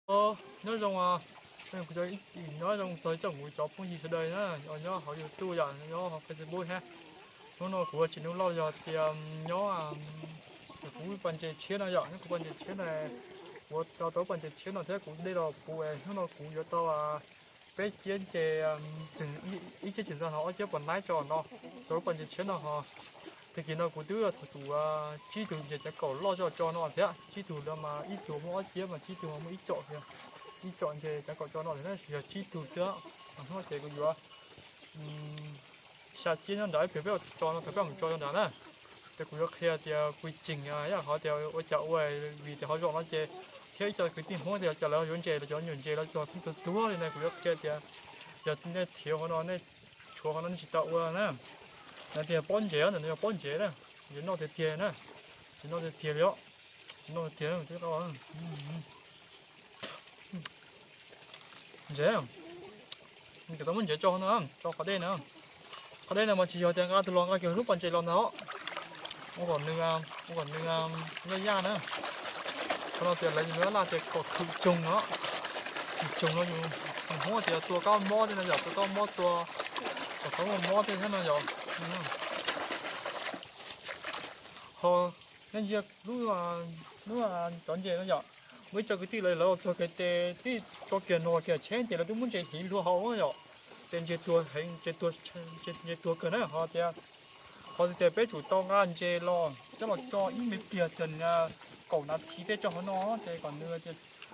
Os, nyob zoo, nyob zoo txog tsoom kuv cov phooj ywg sawv daws na, nyob hauv YouTube yom, nyob hauv Facebook thiab. Hnub no kuv tsis nug loj yog tias nyob kuv pas ntses tshiab no yom, nyob kuv pas ntses tshiab no, kuv tau tau pas ntses tshiab no thiab kuv dej los puv, hnub no kuv yuav tau peb ciab ntses, txeem ib ciab txeem ntxo no ob ciab pas naib tso no, rau lub pas ntses tshiab no ho. Tag kis no kuv twb txhom tus tsib tug ntses cav kaum loj zog tso no thiab, tsib tug los mas ib tug muaj ob ciab mas tsib tug mas muaj ib com, ib com ntses cav kaum tso no thiab, yog tsib tug xwb. Hnub ces kuv yuav xya ciab nyob nrad, ib pliag peb tso no, thaum peb mus tso nrad na, ces kuv yuav qhia tias pw tseem yam qhov tias ua cas ua, vim tias ho zaum no ces thiab ib co kwv tij Hmoob tias cas lawv yuav ntses los cov nyuam ntses los txog pheej tuag tuag li na, kuv yuav qhia tias yog nej thiav qhov no, nej tshuav qhov no nej tsis tau ua na. Lawv tias pob ntses, ntawm no yog pob ntses na, yog noj tiag tiag na, tsis noj tiag tiag li os, tsis noj tiag tiag. Ntses, cov tau muab ntses tso no, tso qhov dej na. Qhov dej no mas tsis yog tias nqa tus los nqa kiag lub pas ntses los ntag os. Ua kom nws, ua kom nws yaj yaj na. Qhov no tias lawv laj tias kom khwm tsoog no, khwm tsoog no yus Hmoob tias tua kab mob thiab no yom, tua kab mob, tua kom txhob muaj mob thiab no yom. Ho nej ntsia lub, lub cov ntses no yom, muaj ib co kwv tij lawv los txog kiag tes twb tso kiag no kiag tsheb ces lawv twb muab ntses hliv luag hauv yom. Ces ntses tuag heev, ntses tuag kawg na, ho tias, ho tias peb tsum tau nqa ntses los coj los tso ib me pliag tias kaum nas this tej tso hauv no ces kom nws,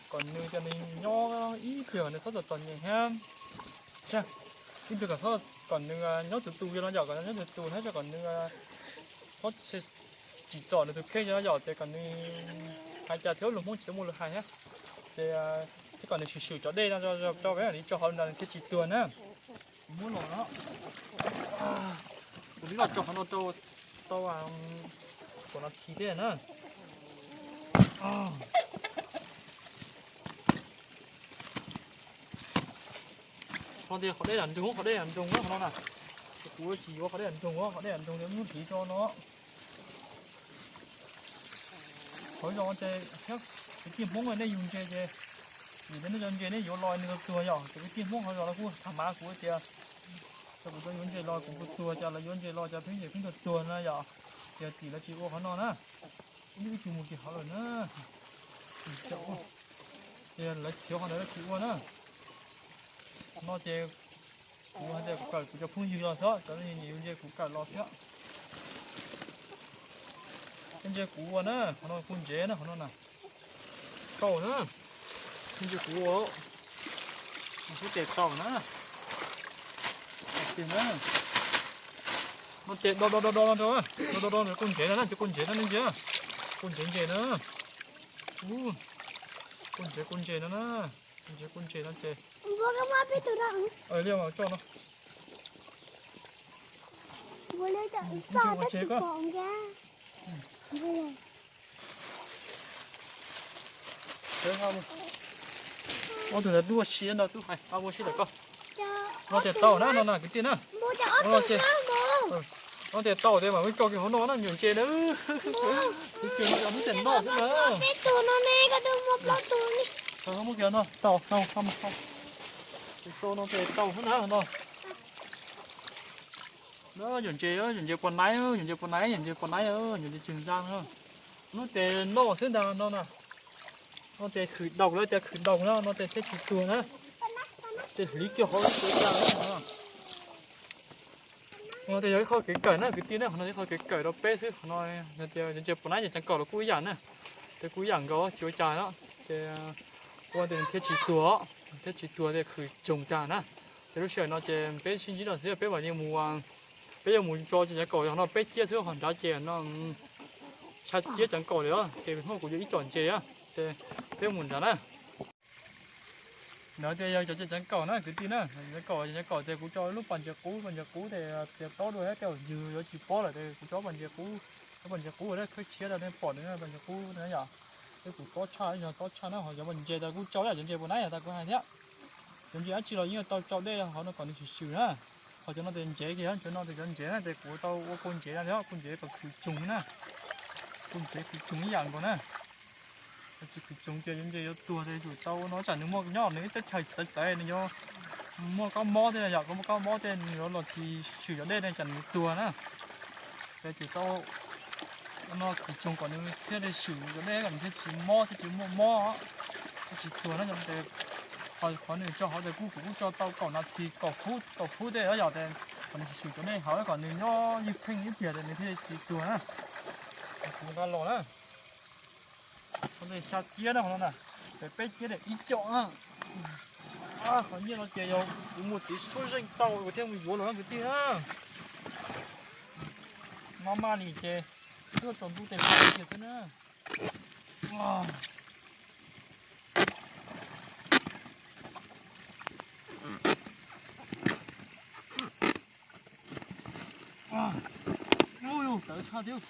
kom nws tias nws nyob ib pliag nws txhob txom txom nyem thiab. Ib pliag kom txhob, kom nws nyob tus tus no yom, kom nws nyob tus tus thiab kom nws txhob tsim txom nws tus kheej no yom, ces kom nws hais cas thiab lus Hmoob tsis tau muaj lus hais thiab. Ces thiab kom nws swm swm cov dej no rau peb li tso hauv nrad nws thiaj tsis tuag na. Muab los no, kuv twb los tso qhov no rau tau kaum nas this tej na. Qhov tias qhov dej yam nroog, qhov dej yam nroog na qhov no na. Kuv tsis yuav qhov dej yam nroog, qhov dej yam nroog ces muab hliv tso no. Qhov zoo ces thiab kwv tij Hmoob nej yug ntses ces, vim tias nej cov ntses nej yuav los nws tuag yom, ces kwv tij Hmoob qhov zoo los kuj tham mas kuv tias, tau kuv tau yuav ntses los kuv kuj tuag, cas lawv yuav ntses los cas pheej ntses pheej tuag tuag na yom. Ces tim lawv tsis ua qhov no na, ib ib tug mus kiag hauv lawm na. Ces lawv khiav qhov ntawd lawv tsis ua na. No ces kuv hais tias kuv kawm kuv cov phooj ywg los xwb, cov nyiam yuav ntses kuv kawm los thiab. Ntses kuv ua na, qhov no kuv ntsev na, qhov no na. Tau na, ntses kuv ua, xub tes tau na. Tes na, no tes do do do do do do do do, kuv ntsev no na, ces kuv ntsev no ne ntses, kuv ntsev ntses na. Kuv ntsev kuv ntsev no na, kuv ntsev kuv ntsev no ces li mas coj no. Ob tug ntawd tub ua si no, tub hais ua si lawm koj. No tias tau na, no na kwv tij na. No tias tau tias mam li tso kiag hauv no na, nyuam ntses na. Kwv tij no yog lub tias noj xwb na. Muab kiag no tau, tau, tau, tau. Tau no ces tau xwb na no. Nyuam ntses, nyuam ntses puas naib, nyuam ntses puas naib, nyuam ntses puas naib, nyuam ntses tseem zaj na. Lub tes noj xwb ntag no na. No tes khwm daus, lawv tias khwm daus na, no tes thiaj tsis tuag na. Tes hliv kiag hauv lub tes tas na. No tes yog ib qho kev kawm na kwv tij na, qhov no ib qho kev kawm rau peb xwb, qhov no tias nyuam ntses puas naib ces ceev kaum los kuj ib yam na. Ces kuj ib yam nkaus tsis ua cas no. Ces ua tes thiaj tsis tuag, thiaj tsis tuag tes khwm tsoog tag na. Ces lub sij hawm no ces peb sib ntsib no xwb peb mam li mus, peb yuav mus tso ceev kaum no peb ciab xwb, ho nrad ces no xya ciab ceev kaum li os, ces hnub kuv yuav ib com ntses ces peb mus nrad na. Ntawd tias yog cov ceev kaum na kwv tij na, ceev kaum, ceev kaum ces kuv tso lub pas ntses qub, pas ntses qub ces tias taub dua thiab tej yus yuav tsis paub lawm ces kuv tso pas ntses qub, tso pas ntses qub thiab khawb tshiab rau nej pom na, pas ntses qub na yom. Tej kuv tob tshaj, yog tob tshaj na, ho cov pas ntses tas kuj tsau ib yam cov ntses puas naib tas kuv hais thiab. Cov ntses dab tsi los yeej tau tsau dej hauv no kom nws swm swm na. Ho cov no ces ntsev kiag, cov no ces cov ntsev na ces kuv tau ua kua ntsev no thiab, kua ntsev kom khwv tsoog na. Kua ntsev khwv tsoog ib yam nkaus na. Tsis khwv tsoov ces yuav nce yuav tuag ces tsum tau no, tsam nws muaj nyob nws ib teb chaws txawv txawv, nws yuav muaj kab mob thiab yom, muaj kab mob thiab nws yuav los tsis swm cov dej ne tsam nws tuag na. Ces tsum tau no khwv tsoov kom nws thiaj li swm cov dej kom nws thiaj tsis mob thiaj tsis muaj mob, thiaj tsis tuag na. Qhov nws tso hauv ces kuj kuv kuj tso tau kaum nas this, kaum fub, kaum fub tej yom, ces kom nws swm cov dej hauv kom nws nyob ywj pheej ib pliag ces nws thiaj tsis tuag na. Kuv nqa los na. Qhov ntawd xya ciab na, qhov no na, peb peb ciab daim ib co na. Qhov nyiaj no ces yog kuv mus txiv suab zeej tau kuv thiaj mus yuav los na kwv tij na. Maj maj li ces tuaj tsaus ntuj tes hauv tiag xwb na. Ua, tawv tshaj thiab.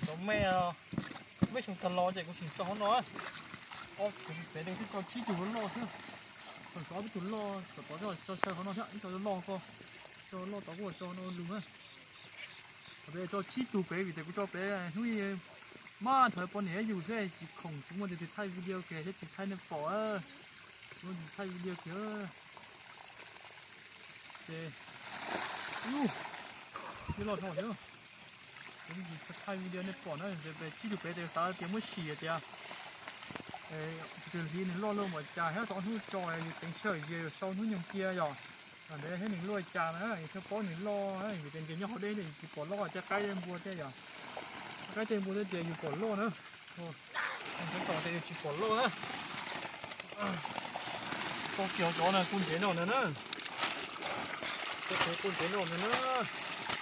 Cov me, me xyoo tag los ces kuv tseem tso hauv no. Ob tug pem twb tso tsib tug loj xwb. Tseem tso ob peb tug loj, tseem tso saw hauv no thiab, ib co loj ko, co loj tod kuj tso no lug na. Pem tso tsib tug pem vim tias kuv tso pem hnub maj thaum poj niam yus xwb tsis khoom tsis muaj tus twg thaij video kiag thiab tsis thaij nej pom. Tsis muaj tus thaij video kiag. Ces, ub, loj dhau thiab. Kuv tsis thaij video nej pom na, tsib tug pem tes xav tias muab sim tias tus twg hliv nws loj luaj npaum cas thiab tau hnub tso yus teev sij hawm yus sau hnub nyoog cia yom. Ntawd thiab nws luaj cas na yus thiaj paub nws loj, vim tias nyob hauv dej yus tsis pom loj, tej qaib tej npua thiab yom. Qaib tej npua thiab ces yus pom loj na. Ntawd tos tias yus tsis pom loj na. Tau kiag cov no kuj ntsev no ntag na. Cov kuj ntsev no ntag na.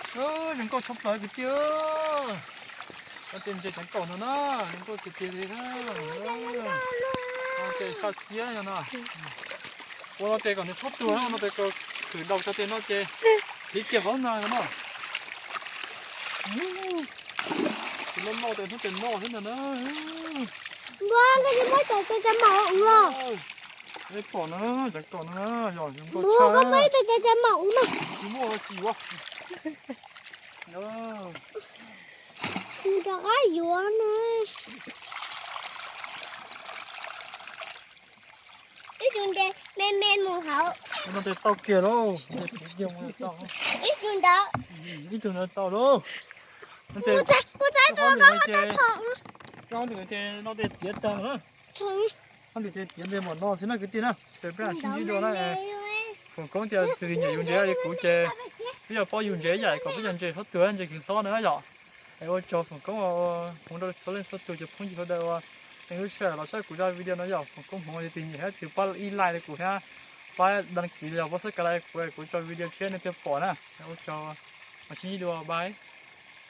Zoo nkauj tshaj plaws kwv tij. Cov tes ntses ceev kaum ntag na, zoo nkauj tiag tiag li na. Tes xya ciab no na. Ua no tes kom nws txhob tuag na, ua no tes kom khwv daus cov tes no ces hliv kiag hauv na no. Tus loj loj tes hnub tes noj xwb ntag na. Npua, koj tsis muab cov cov maum los? Nej pom na, ceev kaum no na, yog zoo nkauj tshaj. Koj muab ib tug cov cov maum mas. Tsis muaj tsis yuav. Nws rov qab yuav na. Ib tug nte me me mus hauv. No tes tau kiag lauj. Ib tug ntawd. Ib tug ntawd tau lauj. Koj hauj lwm ces no tes tiav tag na. Hauj lwm ces tiav nte npaum no xwb na kwv tij na. Ces peb sib ntsib dua na. Foom koob tias tus twg nyiam yus ntses li kuv ces peb yuav pab yus ntses ib yam kom peb cov ntses txhob tuag ntses kheev hlob na yom. Es ua tsaug foom koob hmoov rau txhua leej txhua tus cov phooj ywg sawv daws uas tseem lub sij hawm los saib kuv zaj video no yom. Foom koob hmoov yog tus nyiam thiab tus pab like rau kuv thiab pab đăng ký los yog pab subscribe kuv, kuv tso video tshiab nej thiaj pom na. Ua tsaug, mam sib ntsib dua, bye.